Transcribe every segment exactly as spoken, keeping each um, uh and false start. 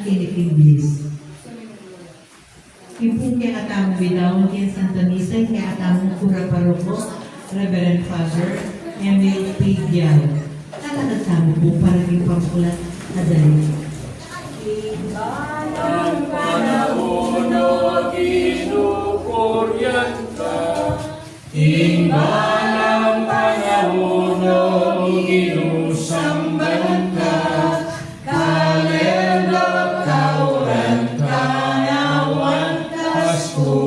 Kinikimbis. Ipung kekatamung bidaun king Santa Misa, kekatamung kura paroko, Reverend Father M A P Gial. Lalakad tamu pu para king pamuklat a dali. King balang panaun, O Ginu, purian ka. King balang panaun, O Ginu, samban ka, kalendo tauran ka, nawan kaskupan,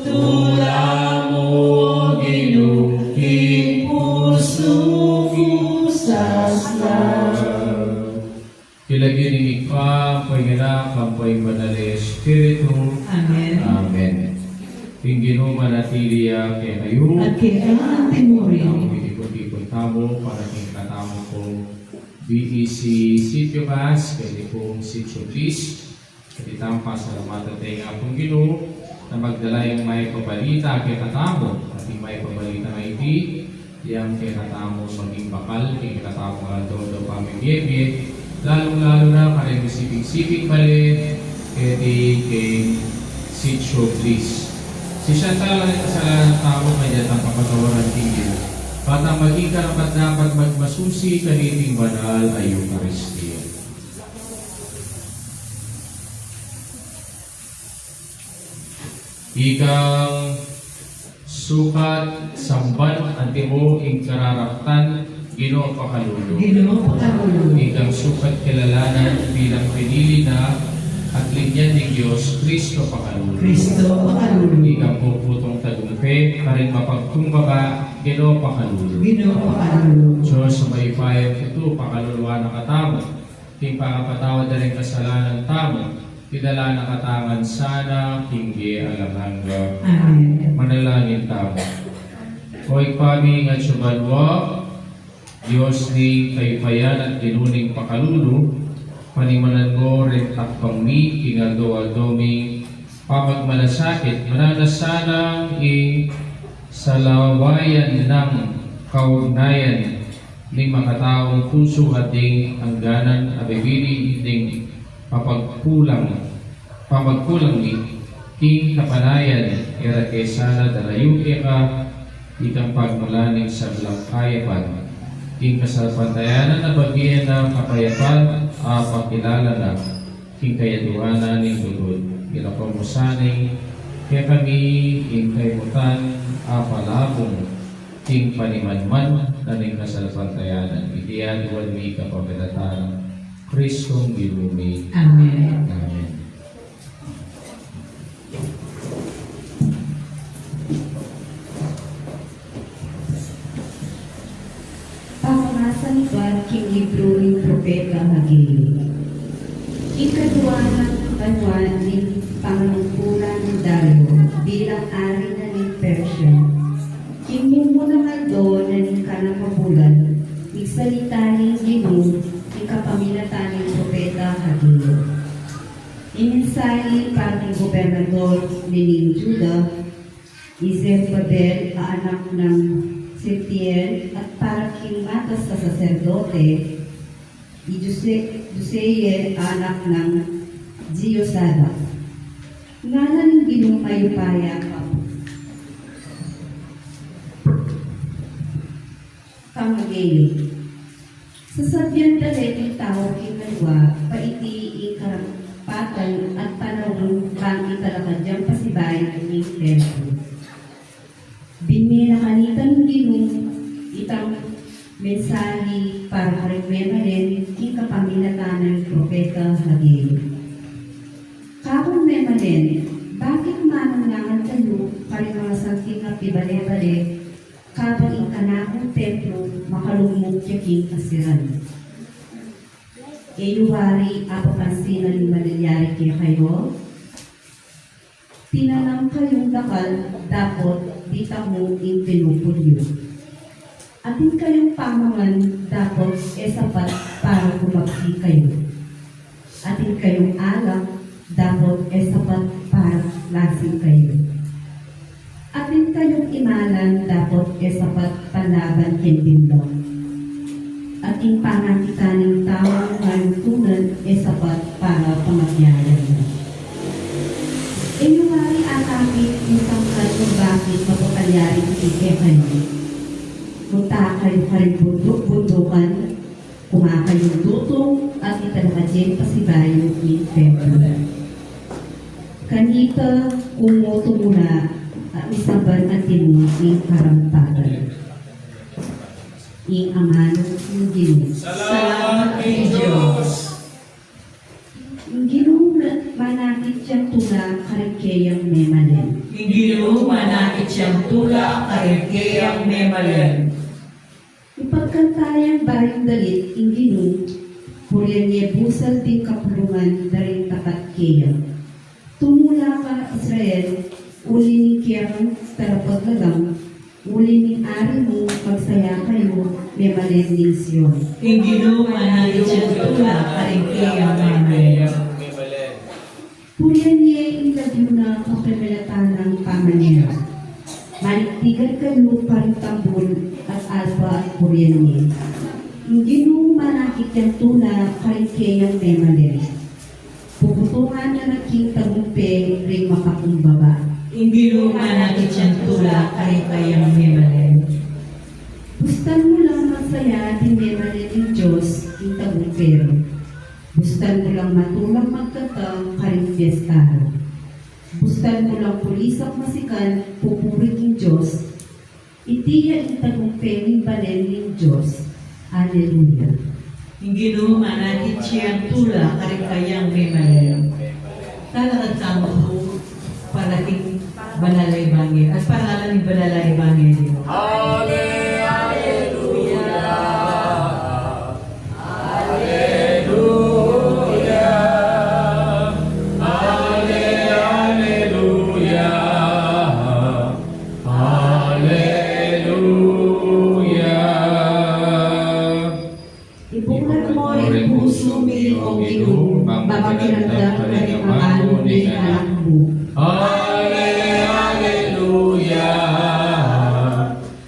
tula mu, O Ginu, king pusu mu sasla. King lagyu ning Ibpa, ampo ning Anak, ampo ning Banal a Espiritu. Amen. Amen. Ing Ginu manatili ya kekayu. At keka mu rin. Tamu, itipun-tipun tamu para king kekatamung B E C Sitio Bus, keti pung Sitio Bliss. Keti tamu, pasalamatan taya ing Apung Ginu, na magdala yang mayap a balita kekatamu, at ing mayap a balita a iti, yang kekatamu maging bakal king kekatamung aldo-aldo pamibie-bie, lalung-lalu na kareng siping-siping bale, keti king Sitio Bliss. Sisian tala ring kasalanan tamu, kaybat tang papatawaran king Ginu, ba tang maging karapat-dapat magmasusi kaniting banal a Eukaristia. Ikang sukat samban antimo ing kararaptan, Ginu pakalulu. Ginu pakalulu. Ikang sukat kilalanan bilang pinili na at linyan ning Dios, Kristo pakalulu. Kristo pakalulu. Ikang puputung tagumpe karing mapagkumbaba, Ginu pakalulu. Ginu pakalulu. Dios a mayupayang tutu, pakaluluan na katamu. King pakapatawad da ring kasalanan tamu, idala na katamu ngan sana king bie alang angga. Amen. Manalangin tamu. O Ibpa mi, ing atsu banua, Dios ning kayupayan at Ginu ning pakalulu, panimunan mu ring takbang mi king aldo-aldo ming pamagmalasakit, mananu na sana ing salawayan nang kaugnayan ning makataung pusu at ding angganan a bibili ning papagkulang, pamagkulang mi king kapanayan, e ra ke sana darayu keka ikang pagmula ning sablang kayapan, king kasalpantayanan a babie na kapayapan a pakilala na king kayaduanan ning lugud. Ilako mu sana kekami ing kaymutan a palabung king panimanman na ning kasalpantayanan. Iti aduan mi kapamilatan nang Kristong Ginu mi. Amen. Amen. Pamamasa king libru ning propeta Hageo. Ikaduang banua ning pangalumpulan nang Dario bilang ari na ning Persia, king mumunang aldo na ning kanam a bulan, migsalita ing Ginu king kapamilatan ning propeta Hageo. Ing mensahe para king gobernador ning Juda, i Zerubabel a anak nang Sealtiel, at para king matas a saserdote, i Jose-, Josiel a anak nang Jozadak. Ngana ning Ginung mayupaya kang Hageo. Sasabian da reting tau king banua, ba iti ing karapatan at panaun bang italakad yang pasibayu ning templo. Binye na kanita ning Ginu itang mensahe para karing memalen king kapamilatan nang propeta Hageo. Kakung memalen, bakit manangan kayu karing masanting a pibale-bale, kabang ing kanakung templo makalugmuk ya king kasiran? E yu wari apapansinan ing malilyari kekayu? Tinanan kayung dakal dapot ditak mu ing pinupul yu. Atin kayung pamangan dapot e sapat para kumabsi kayu. Atin kayung alak dapot e sapat para lasing kayu. Atin kayung imalan dapot e sapat panlaban king binlak. Atin pangakitan ning taung mayutunan e sapat para pamabiayan na. E yu wari atamit ing sangkan kung bakit mapapalyari iti kekayu. Punta kayu karing bunduk-bundukan, kumain kayung dutung, at itala kayung pasibayu ing templo. Kanita ku mu tumula at misamban antimu ing karampagan. Ing amanu ning Ginu. Salamat king Dios. Ing Ginu manakit yang tula karing keyang memalen. Ing Ginu manakit yang tula karing keyang memalen. Ipagkanta yang bayung dalit ing Ginu, purian ye busal ding kapulungan da ring tapat keya. Tumula ka, Israel, uli ning keyang talapaglalang, uli ning ari mu, magsaya kayu, memalen ning Sion. Ing Ginu manakit yang tula karing keyang memalen. Purian ye ing lagyu na kapamilatan nang pamanera. Maligtigan kayu karing tambul at alpa at purian ye. Ing Ginu manakit yang tula karing keyang memalen. Puputungan na na king tagumpe ring mapakumbaba. Ing Ginu manakit yang tula karing keyang memalen. Bustan mu lang magsaya ding memalen ning Dios king tagumpe ru. Bustan mu lang matulang magkanta karing piesta ru. Bustan mu lang pulisak masikan pupuri king Dios. Iti ya ing tagumpe ning balen ning Dios. Aleluya. Ing Ginu manakit yang tula karing keyang memalen. Talakad tamu pu para king banal a ebanghelyo. At para king banal a ebanghelyo. Ale, aleluya. Aleluya. Ale, aleluya. Aleluya. Ibuklat mu ring pusu mi, O Ginu, bang makiramdam karing amanu ning anak mu. Ale, aleluya.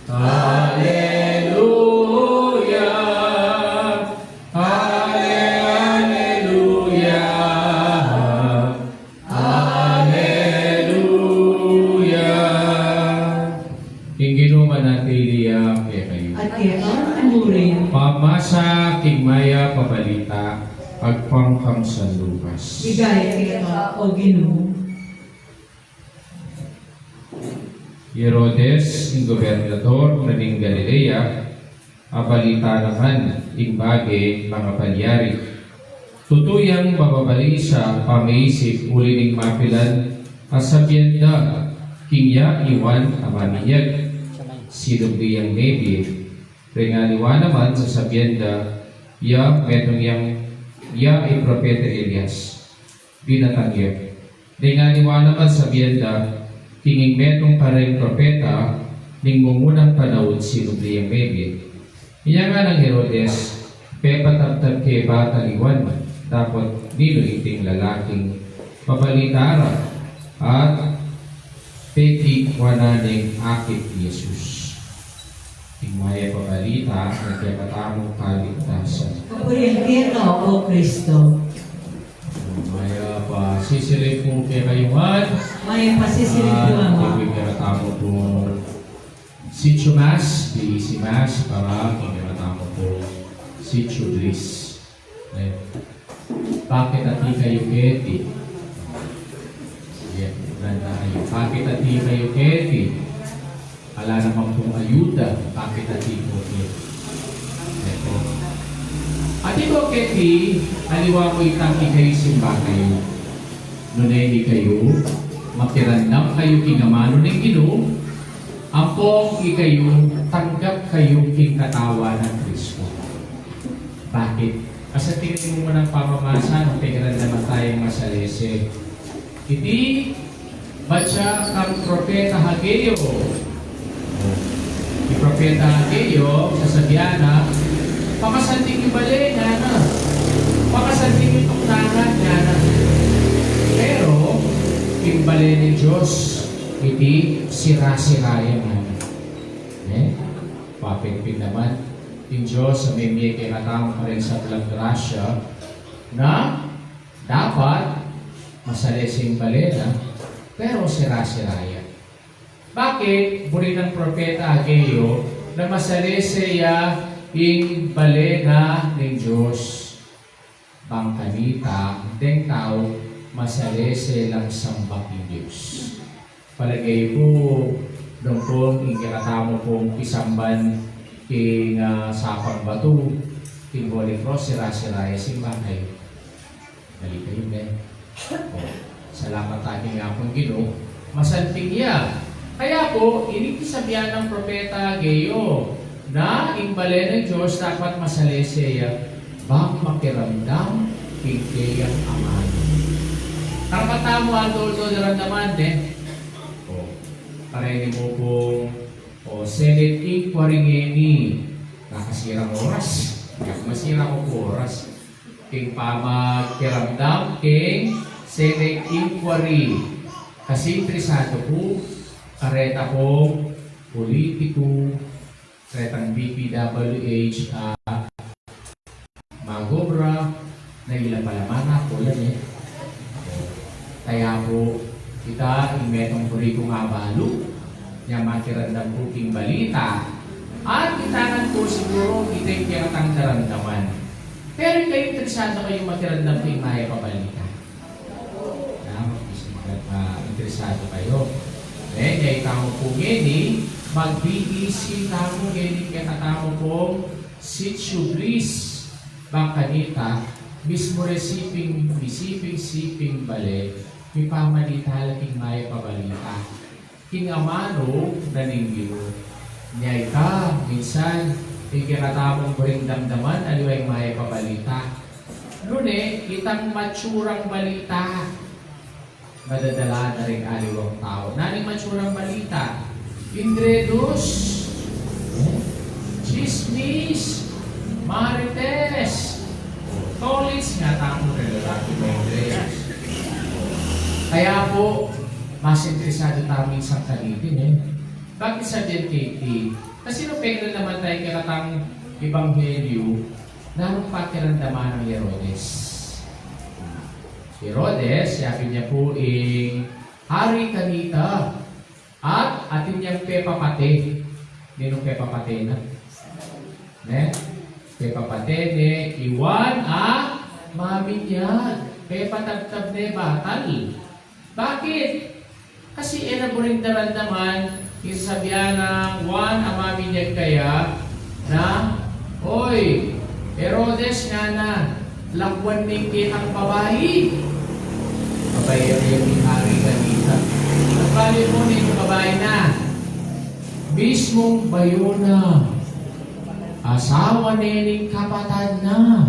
Aleluya. Ale, aleluya. Aleluya. Ing Ginu manatili ya kekayu. At keka mu rin. Pamasa king Mayap a Balita agpang kang San Lucas. Ligaya keka, O Ginu. I Herodes, ing gobernador na ning Galilea, abalita na man ing bage mangapalyari. Tutu yang mababalisa pamiisip uli ning mapilan a sabian da king ya i Juan a Maminyag, sinubli yang mebie. Deng aliwa naman sasabian da, ya metung yang ya i propeta Elias. Binatang ya. Deng aliwa naman sabian da, king ing metung pa reng propeta ning mumunang panaun sinubli yang mebie. Inya nganang Herodes, pepatabtab ke bata i Juan, dapot ninu iting lalaking pabalita ra, at pekikwa na neng akit i Jesus. Ing Mayap a Balita ning kekatamung kaligtasan. Kapurian keka, O Kristo. Mayap a sisiring pu kekayu ngan. Mayap a sisiring pu, Ama. King kekatamu pung Sitio Mas, B E C Mas, para king kekatamu pung Sitio Dris. Ayan. Pakit ati kayu keti. Ayan, ganda kayu. Pakit ati kayu keti. Ala naman pung ayuda, pakit ati kayu keti. Ayan po. Ati kayu keti, aliwa mu itang ikayu simba kayu. Nune ikayu, makiramdam kayu king amanu ning Ginu, ampong ikayu, tanggap kayu king katawan nang Kristo. Bakit? Kasi tingnan mo muna ang pamamasa nung pigran naman tayong masalese. Iti, batya kang propeta Hageo. I propeta Hageo, sasabian na, pakasanting yu bale, ngana. Pakasanting yu itong tangan, ngana. Pero, ing bale ning Dios, iti, sira-sira ya, ngana. Eh? Papinpin naman. Ing Dios a mimie kekatamu karing sablang grasya, na dapat masalese ing bale na, pero sira-sira ya. Bakit? Buri nang propeta Ageo na masalese ya ing bale na ning Dios. Bang kanita, deng tau, masalese lang samba king Dios. Palage yu pu, nung pung ing kekatamu pung pisamban king, ah, sapang batu, king Holy Cross, sira-sira ya, simba kayu. Balik kayu, ne? O, salamat ta king Apung Ginu, masanting ya. Kaya pu, ini ing sasabian nang propeta Ageo, na ing bale ning Dios dapat masalese ya, bang makiramdam king keyang amanu. Karapat tamu aldo-aldo daramdaman, ne? O, kareni mu pung, o, Senate inquiry ngeni, nakasirang oras. Masira ku pu oras. King pamakiramdam king Senate inquiry. Kasi interesadu ku, kareta kung politiku, karetang D P W H, a, mag-obra, na ila pala mana, kulang e. Kaya pu, ita ing metung buri kung abalu, nya makiramdam ku king balita. At ita ngan pu siguru, ita ing kekatang daramdaman. Pero ikayu, interesadu kayu makiramdam king mayap a balita? Na, ah, interesadu kayu. E, nya itamu pu ngeni, mag-B E C tamu ngeni, kekatamu pung Sitio Bliss. Bang kanita, mismu reng siping, siping, siping bale, mipamalita la king mayap a balita king amanu na ning Ginu. Nya ita, minsan, ing kekatamung buring damdaman, aliwa ing mayap a balita. Nune, itang matsurang balita, madadala na ring aliwang tau. Nanu ing matsurang balita? Ingredus, e? Tsismis, marites, tolits, nga tamu rin lalaki, maingredus. Kaya pu, mas interesadu tamu minsan kanitin, e. Bakit sabian keti? Kasi nung pekren naman tamu kekatang ebanghelyu, nanung pakiramdaman nang Herodes? Herodes, yapin ya pu ing hari kanita. At atin yang pepapate. Ninung pepapate na? Ne? Pepapate ne i Juan a Maminyag. Pepatabtab ne batal. Bakit? Kasi e na buring daramdaman ing sasabian nang Juan a Maminyag kaya na, "Oy, Herodes," ngana, "lakwan ne ing kekang babai." Babai ya ring hari kanita. At bale mu, ninung babai na? Mismung bayu na. Asawa ne ning kapatad na.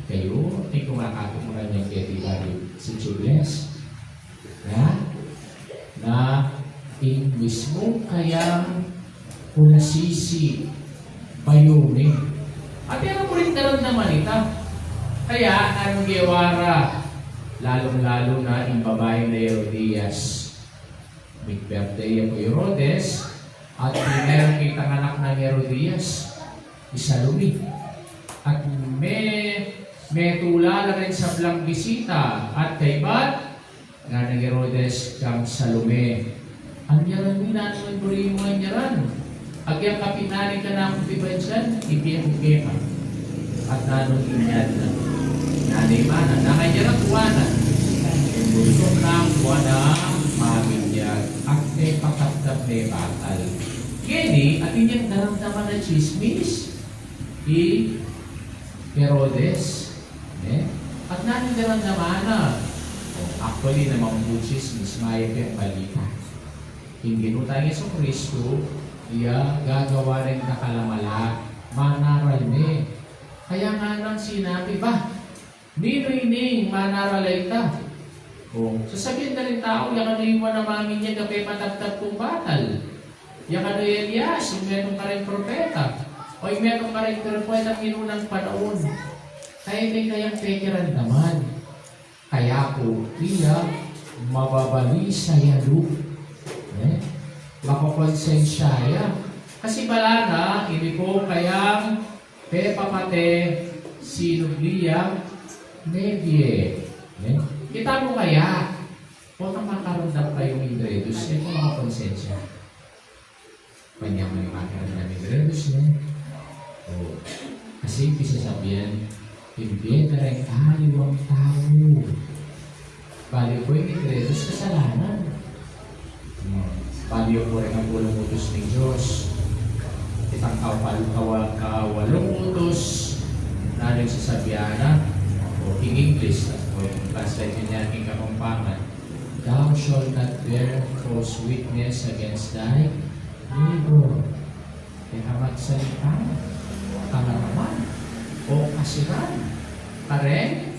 Kayu, atin kung akatukuran yang keti bari si Judas. Ya? Na ing mismu kayang kulasisi, bayu ne. At e na buring daramdaman ita. Kaya, nanung gewa ra, lalung-lalu na ing babai nang Herodias. Mig-birthday ya pu i Herodes, at primerong kitang anak nang Herodias, i Salome. At me, metula la ring sablang bisita, at kaybat, ngana nang Herodes kang Salome, "Anyaran mi, nanu ing buri mung anyaran? Agyang kapitnan kanaku king bansan, ibie ku keka." At nanung inyad na? Nanung inyad na? Nanung inyad na? Ing buntuk nang Juan a Maminyag, at pepataptap ne batal. Ngeni, atin yang daramdaman a tsismis i Herodes, ne? At nanung daramdaman na? O, actually naman pu, tsismis, mayap yang balita. Ing Ginu tang Jesucristo, iya gagawa ring dakal a mala, manaral ne. Kaya nga nang sinabi, "Ba, ninu ining manaral a ita?" O, sasabian da ring tau, "Iya kanu ing Juan a Maminyag a pepataptap kung batal. Iya kanu i Elias, ing metung kareng propeta. O ing metung kareng propetang minunang panaun." Kaya e kayang pekiramdaman. Kaya pu, iya, mababalisa ya lub, e? Makokonsensya ya. Kasi bala na, ini pu kayang pepapate, sinubli ya, Nebie, ne? Kita mu kaya, o, makaramdam kayung inredos, e ku makakonsensya. Panyaman ing makiramdam inredos, ne? O, kasi ing pisasabian, ing bie kareng aliwang tau. Bale pu ing inredos kasalanan. Hmm. Bale pu reng ampulung utus ning Dios. Itang kawa-, kawa-, kawalung utus, nanu ing sasabian na, o king English, o ing translate na niya king Kapampangan, "Thou shalt not bear false witness against thy neighbor." E ka magsalitang kalaraman o kasiran kareng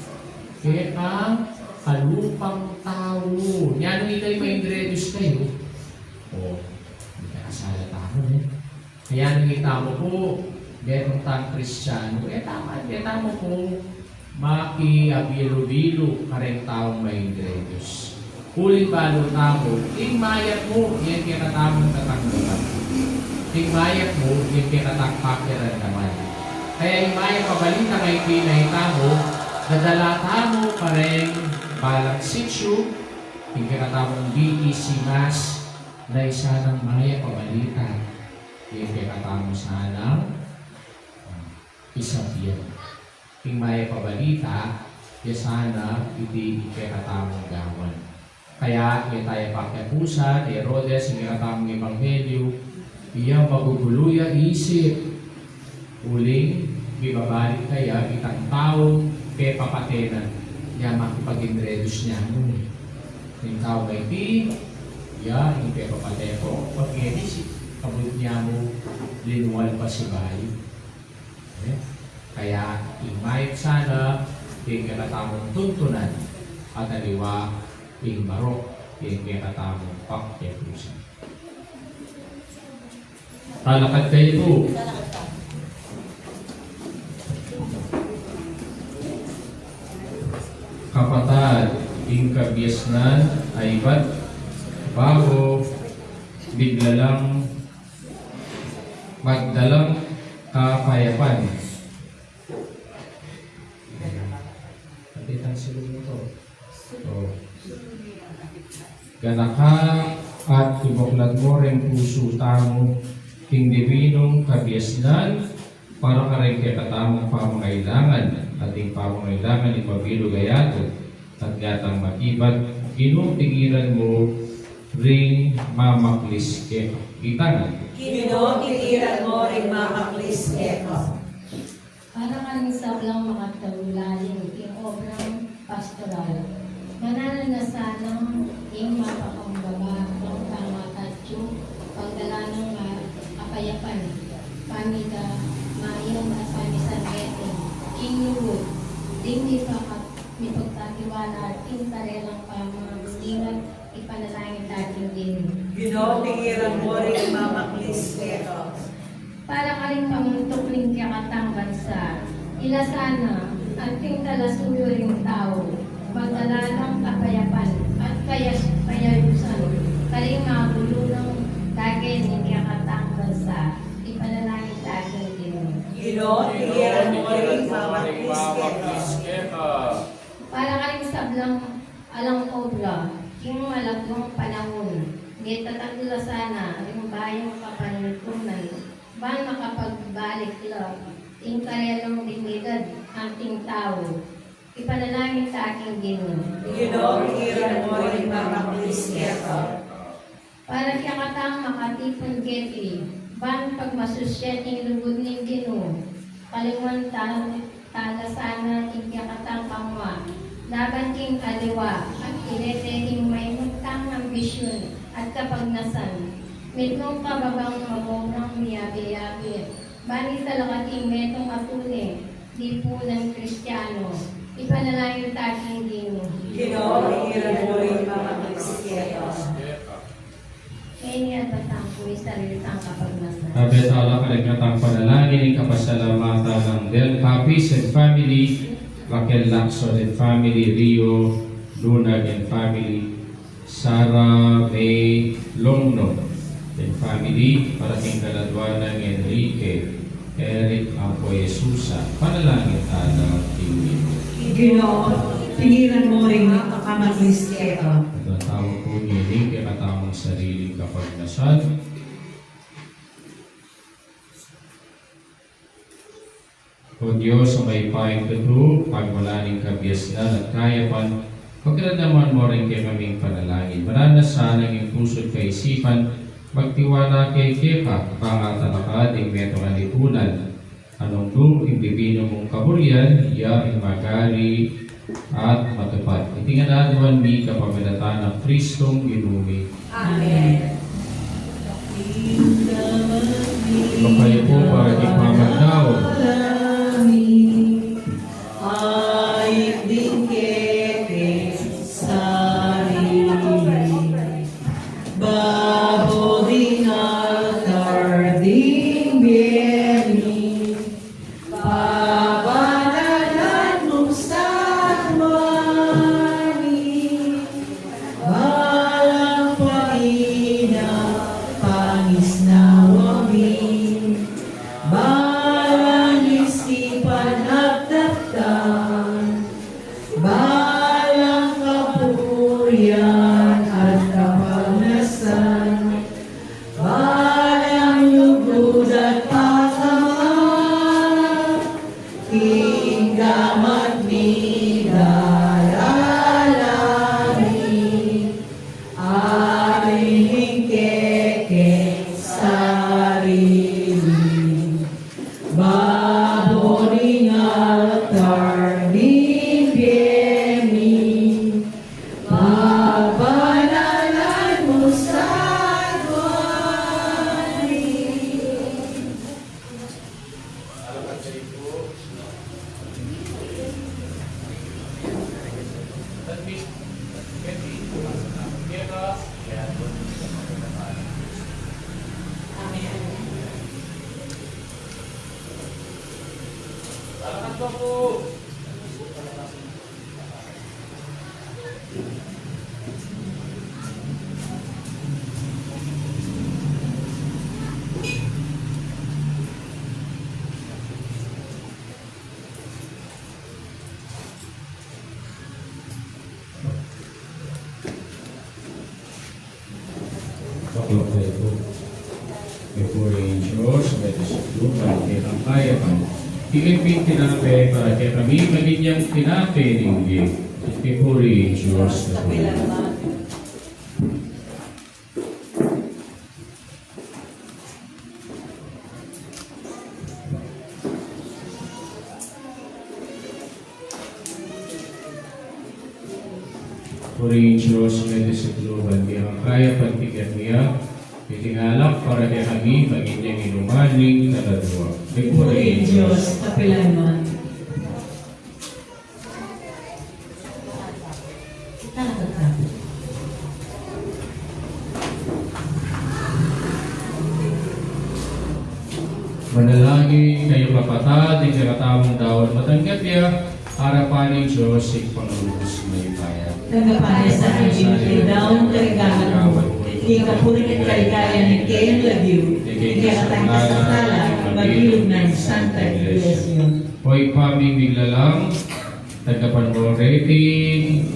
kekang kalupang tau. Nanu ing mainredos kayu? O, ing kasala tamu, e. Kaya nung ita mu pu, metung tang Kristiano, e tamu, e tamu pu makiabilu-bilu kareng taung mainredos. Uling balu tamu, ing mayap mu, ing kekatamung tatanggapan. Ing mayap mu, ing kekatang pakiramdaman. Kaya ing mayap a balita a ipinakit tamu, dadala tamu kareng balang sitio, ing kekatamung B E C mass, na isa nang mayap a balita. Ing kekatamung sanang, ah, isabian. Ing mayap a balita, ya sana iti ing kekatamung gawan. Kaya, e taya pakiapusan, e Rodes, ing kekatamung ebanghelyo, iya magugulu ya isip. Uling, mibabalik kaya itang taung pepapate na, ya makipag-inredos ya mu. Ing tau maiti, ya, ing pepapate ku, pag-inisip, kabud ya mu, linwal pa sibayu. E? Kaya, ing mayap sana, ing kekatamung tuntunan, at aliwa, ing marok, ing kekatamung pakiapusan. Talakad kayu pu. Kapatad, ing kabiasnan a ibat bago bigla lang magdalang kapayapan. Kapitang siling mu to. O. Ganaka at ibuklat mu reng pusu tamu king dibinung kabiasnan para kareng kekatamung pamangailangan, at ing pamangailangan ning mabilug a yatu, at ngatang makibat, Ginu, tingiran mu ring mamaklis keka. Itangan. Ginu, tingiran mu ring mamaklis keka. Para karing sablang makatagulaling king obrang pastoral, mananu na sanang ing mapakumbaba nang pamatatyu, pagdala nang ma-, kapayapan, pamigamayan at pamisanmetung king lugud, ding mipaka-, mipagtatiwala king karelang pamamagitan. Ipanalangin ta king Ginu. Ginu, tingiran mu ring mamaklis keka. Para karing pamuntuk ning kekatang bansa, ila sana, anting talasuyu ring tau, magdala nang kapayapan at kayas-, kayayusan karing magulung dage ning kekatang bansa. Ipanalangin ta king Ginu. Ginu, tingiran mu ring mamaklis keka. Para karing sablang alang obra king malagung panaun, ngetatag la sana ring bayung kapanlipunan, ban makapagbalik la ing karelang dignidad anting tau. Ipanalangin ta king Ginu. Ginu, tingiran mu ring mamaklis keka. Para kekatang makatipun keti, ban pagmasusyan ing lugud ning Ginu, kalinguan ta, ta la sana ing kekatang kamua laban king aliwa, at ilete ing maimut tang ambisyun at kapagnasan, mitmung kababang magobrang miyabe-yabe, ban ita la kating metung a tune, lipunan Kristiano. Ipanalangin ta king Ginu. Ginu, tingiran mu ring mamaklis keka. Ngeni at batang ku ing sarili tang kapagnasan. Abe tala kaligatan panalangin ing kapasalamatan nang Del Capis and family, Raquel Lacson and family, Rio Lunag and family, Sarah May Longno and family, para king kaladwa nang Enrique Eric Ampo Jesusa. Panalangin tala king Ginu. Ginu, pigilan mu ring makakamatis keka. At ang tawag po niya, kekatamung sariling kapagnasan. O Dios, a mayupayang tutu, pagmulan ning kabiasnan at kayapan, pakiramdaman mu rin kekami ing panalangin. Maranasan nang ing pusu't kaisipan magtiwala keka, bang atalakad ing metung a lipunan. Nung duk ing bibinu mung kaburian, ya ing magari at matupad. Iti ngan aduan mi kapamilatan nang Kristong Ginu mi. Amen. Ibpa yu pu para king pamagdaun. Ay, ding keke sarili. Babo ding altar ding bie mi. Pabanalan mu sa aduan i balang pangina, pangisnawa mi, balang isipan at daptan, balang kapurian at kapagnasan, balang lugud at pakamahal, king gamat mi, dalan mi, atin ing keke sarili. Babo ning altar ning bie mi, pabanalan mu sa aduan i. Bakla tayo pu. Ing puri ning Dios, mete sa lub, ban king kekang kayapan, ibie na ring tinape para kekami, maging yang tinape ning bie. Ing puri ning Dios, tapilan. Puri ning Dios, mete sa lub, ban king kekang kayapan, ibie na ring tinape ning bie. Iti ngan alak para kekami, maging yang inuman ning kaladua. Ing puri ning Dios, tapilan man. Manalangin kayu kapatad, ing kekatamung daun matanggap ya, arapan ning Dios Ibpang lubus mayupaya. Tanggapan na sa kami ing daun kaligawan mu, king kapurian at kaligayan ning keyang lagyu, king kekatang kasasalan, mabilug nang Santa Iglesia. O Ibpa ming miglalang, tanggapan mu reting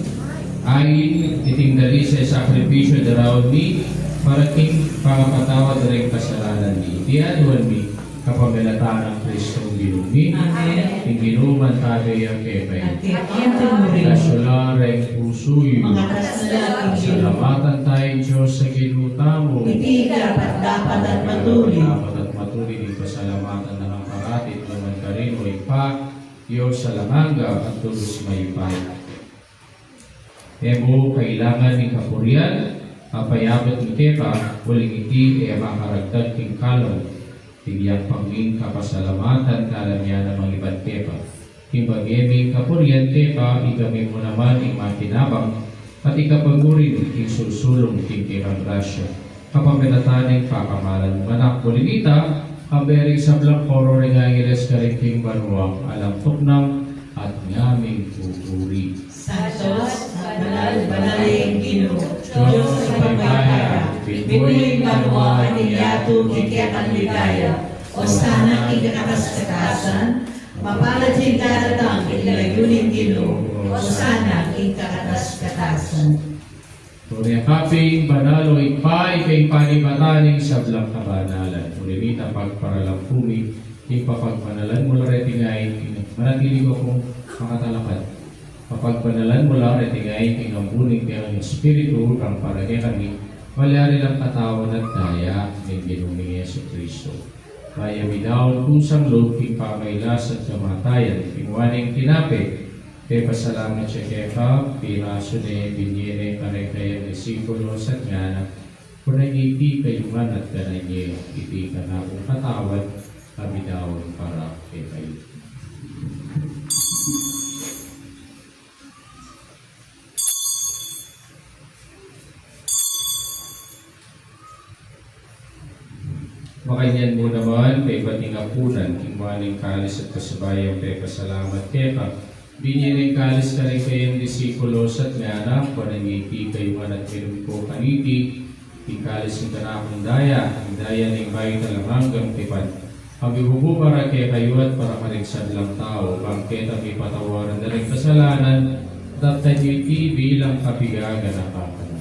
ain, iting dali sa sakripisyu daraun mi, para king pangapatawad da ring kasalanan mi. Iti aduan mi kapamilatan nang Kristong Ginu mi. Amen. Ing Ginu mantabe ya kekayu. At kekayu mu rin. Tasula reng pusu yu. Makatas na la king Ginu. Pasalamatan taya ing Dios a Ginu tamu. Iti karapat-dapat at matulid. Karapat-dapat at matulid ing pasalamatan da kang parati, nukarin man, O Ibpa, Dios alang angga at lubus mayupaya. E mu kailangan ning kapurian a payabut mi keka, uling iti e makaragdag king kalup ning yampang ming kapasalamatan kalamyan a mangibat keka. King babie ming kapurian keka, ikami mu naman ing makinabang at ikapaguri king susulung king kekang grasya. Kapamilatan ning pakamalan mung anak mu, uling ita, kayabe ring sablang koro ring angeles karin king banua, alang tuknang at ngaming pupuri. Santos, banal, banal ing Ginu, Dios a pamagkaya, binbu ing banua at ing yatu king kekang ligaya. Osana king kakatas-katasan, Mapalad ya ing daratang king lagyu ning Ginu. Hosana king kakatas-katasan. Tune ka pin banal, o Ibpa, ika ing panibatan ning sablang kabanalan. Uli na nita, pagparalan ku mi king papagbanalan mu la reting ain king, manatili ku pung makatalakad. Papagbanalan mu la reting ain king ambun ning Espiritu, nang para kekami malyari lang katawan at daya ning Ginu ming Jesucristo. Kaya midaun kusang lub king pamailas at kamatayan, kinua ne ing tinape, pepasalamat ya keka, pirasu ne, binie ne kareng kayang disipulos at ngana: Kunan ye iti kayu ngan at kanan ye, iti ing kanakung katawan, a midaun para kekayu. Makanyan mu naman, kaybat ning apunan, kinua ne ing kalis at kasabayang pepasalamat keka, binie ne ing kalis kareng kayang disipulos at ngana: Kunan ye iti kayu ngan at minum kayu kaniti, ing kalis ning kanakung daya, ing daya ning bayu at alang anggang tipan, a mibubu para kekayu at para karing sablang tau, bang keta mipatawaran da ring kasalanan, at tanggap yu iti bilang kapigaganakan kanaku.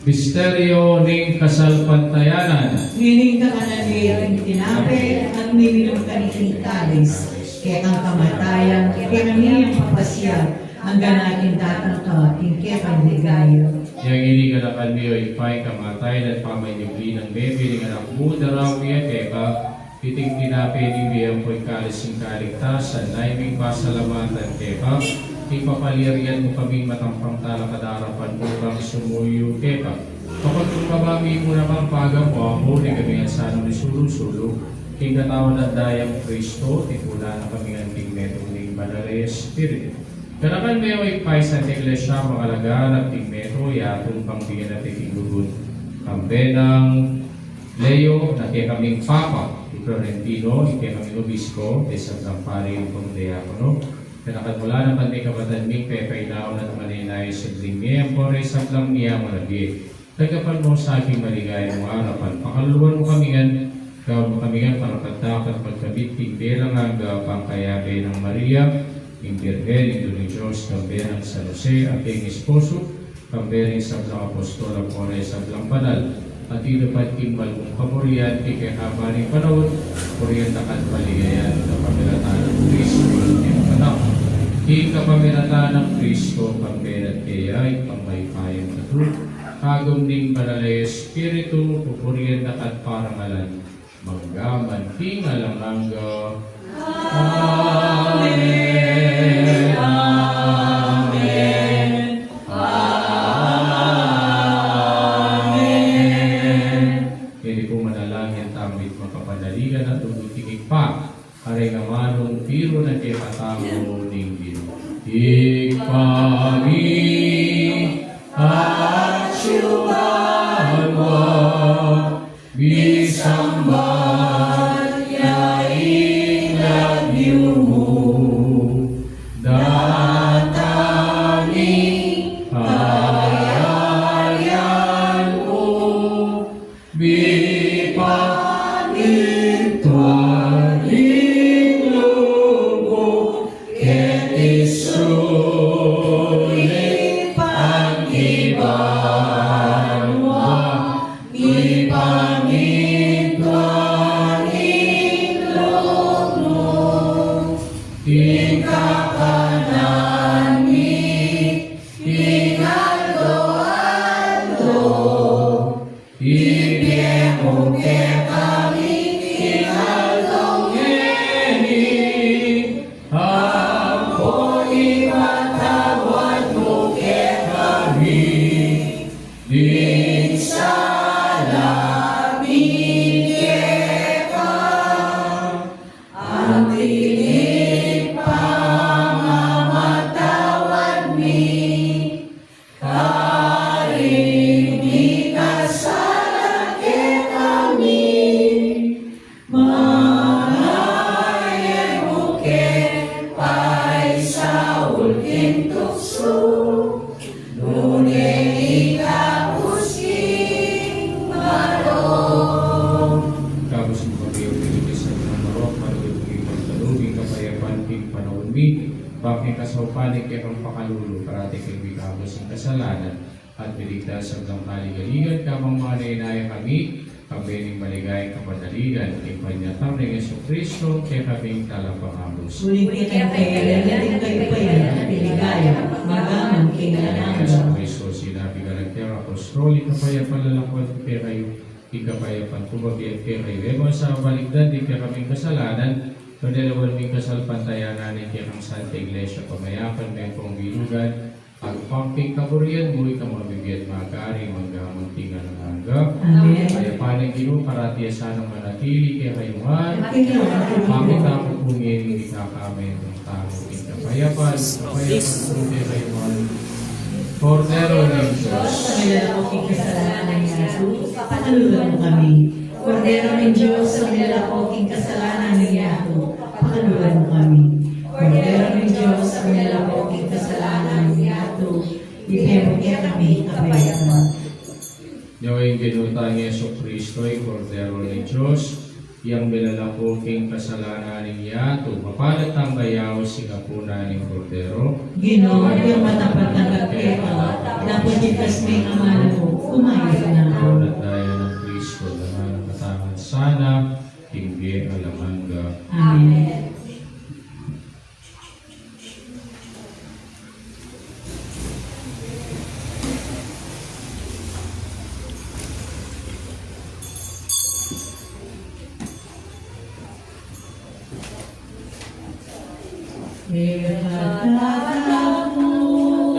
Misteryo ning kasalpantayanan. Ngening kakanan mi ring tinape, at miminum kami king kalis, kekang kamatayan, kekami yang papasiag, anggang ating datang ka king kekang ligaya. Yang ini ganakan mi, o Ibpa, ing kamatayan at pamanyubli nang mebie ning Anak mu, daraun mi ya keka, iting tinape ning bie ampo ing kalis ning kaligtasan, nanu ming pasalamatan keka, ing papalyarian mu kaming matampang talakad king arapan mu bang sumuyu keka. Kapagkumbaba mi mu naman pagamu, Apu, ning kami ngan sanang misulu-sulu king katawan at dayang Kristo, tipunan na kami ngan king metung ning Banal a Espiritu. Ganakan me, o Ibpa, ing Santa Iglesia, makalaganap king metung ya, tumbang bigan at king lugud. Kambe nang Leo, na kekaming Papa, i Florentino, i kekaming Obispo, e sablang pari ampong diakono. Ganakan mu la naman ding kapatad ming pepainawa at manenaya subling mie, ampo reng sablang mie a manabie. Tanggapan mu sa king maligaya mung arapan, pakaluluan mu kami ngan, gawan mu kami ngan karapat-dapat magkamit king bie alang angga, pangkayabe nang Maria, ing Birhen, Indu ning Dios, kambe nang San Jose, a kayang esposo, kambe ring sablang apostol, ampo reng sablang banal, at tinupad king mal mung kaburian king kekaban ning panaun, purian da ka at paligayan, kapamilatan nang Kristo, ing Anak mu. King kapamilatan nang Kristo, kambe na at keya, ing kamaypayan tutu, kagum ning Banal a Espiritu, pupurian da ka at parangalan, mangga man king alang angga. Amen. Amen. Amen. Keni pu manalangin tamu, makapanaligan at lugud king Ibpa, kareng amanung tiru na kekatamu ning Ginu. Ibpa mi, atiu ka banua, misamban ya ing lagyu mu, datang ing kayarian mu, mipamintuan ing lub mu keti sulip anti banua, mipamintuan ing lub mu king kakanan mi king aldo-aldo. Ibie mu kekami king aldo ngeni, ampo ipatawad mu kekami ding sala mi keka, anti ing pamamatawad mi karing mikasala kekami. Saupan ning kekang pakalulu, parati keng mikabus ing kasalanan, at miligtas king sablang kaligaligan, kabang manenaya kami, kambe ning maligayang kapanaligan, king panyatang nang Jesucristo, kekaming talapangabus. Uling kekang kayarian, ing kayupayan, at ing ligaya, magamon king alang angga. Jesucristo, sinabi na ning kekang apostol, ing kapayapan lalakwan ku kekayu, ing kapayapan ku babie ku kekayu. E mu sa balikdan ding kekaming kasalanan, nune lawan mu ing kasalpantayanan ning kekang Santa Iglesia, pamayapan me pung bilugan, at upang king kaburian mu, ika mabibie at magari, mangga man king alang angga. Amen. Ing kapayapan ning Ginu, parati ya sanang manatili kekayu ngan. At kekayu rin. Pakit tamu pu ngeni ing kekatamung tau king kapayapan, kapayapan ku kekayu ngan. Kordero ning Dios. Milalako king kasalanan ning yatu, pakaluluan mu kami. Kordero ning Dios, milalako king kasalanan ning yatu, pakaluluan mu kami. Kordero ning Dios, milalako king kasalanan ning yatu, ibie mu kekami ing kapayapan. Nya ing Ginu tang Jesucristo, ing Kordero ning Dios, yang milalako king kasalanan ning yatu, mapalad tang bayaus ing apunan ning Kordero. Ginu, ing matapat a keka, dapot itas me ing amanu mu, kumayap na ku. Ing daya nang Kristo, damanan na katamu sana, king bie alang angga. Amen. Ika tataku,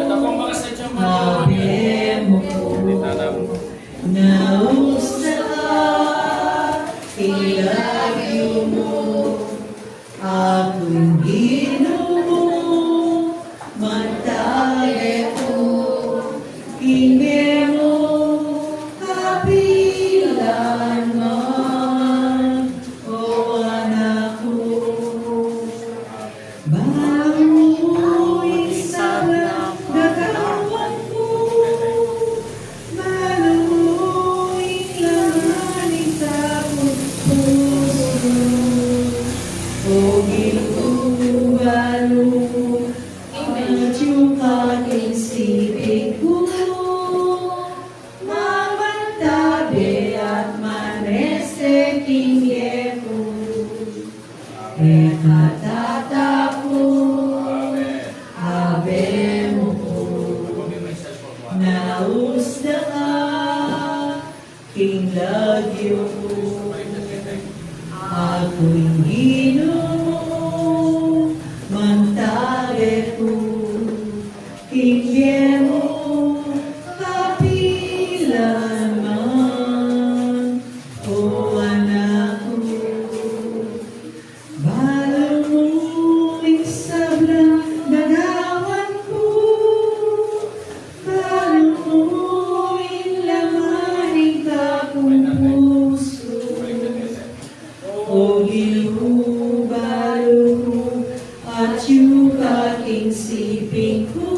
abe mu ku, nausda ka king lagyu mu, aku ing Ginu mu, mantabe ku king bie mu kapilan man, o anak ku. Balu mu ing sablang gagawan ku, balu mu ing laman ning taku pusu. O Ginu, balu mu, atyu ka king siping ku, mamantabe at manese king bie ku. Ika tataku, abe mu ku, nausda ka king lagyu mu, aku ing Ginu mu, mantabe ku king bie mu kapilan man, o anak ku. Balu mu ing sablang gagawan ku, balu mu ing laman ning taku pusu. O Ginu, balu ku, atyu ka king siping ku,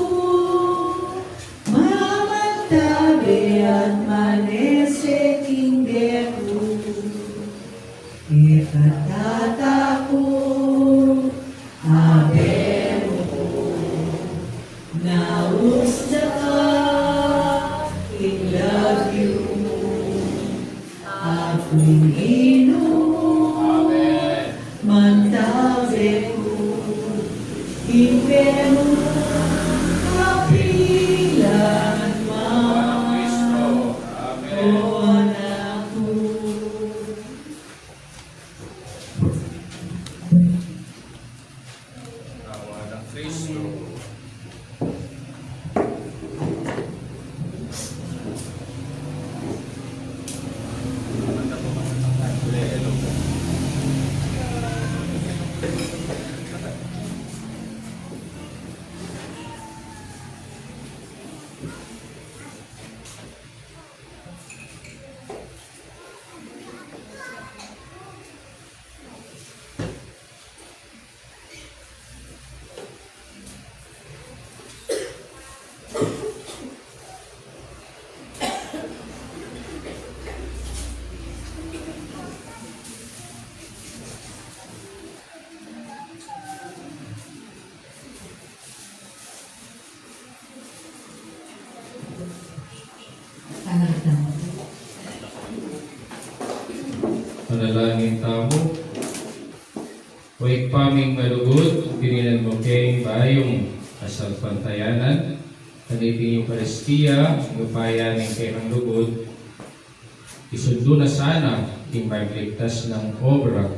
mamantabe at manese king bie ku. Ika tataku, abe mu ku, nausda ka king lagyu mu, aku ing Ginu mu, mantabe ku king bie mu kapilan man, o anak ku. Dalangin tamu. O Ibpa ming malugud, dinan mu keng bayung kasalpantayanan, kaniting Eukaristia, ing upaya ning kekang lugud, isundu na sana ing magligtas nang obra,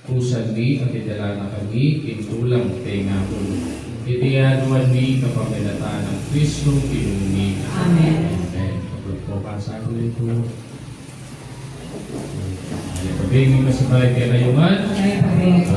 kusang mi at idala na kami king tulang pengaku. Iti aduan mi kapamilatan nang Kristong Ginu mi. Amen. Amen. Kapag po, pasado ito. Ay, pabing, masabay kaya kayo man. Ay, pabing.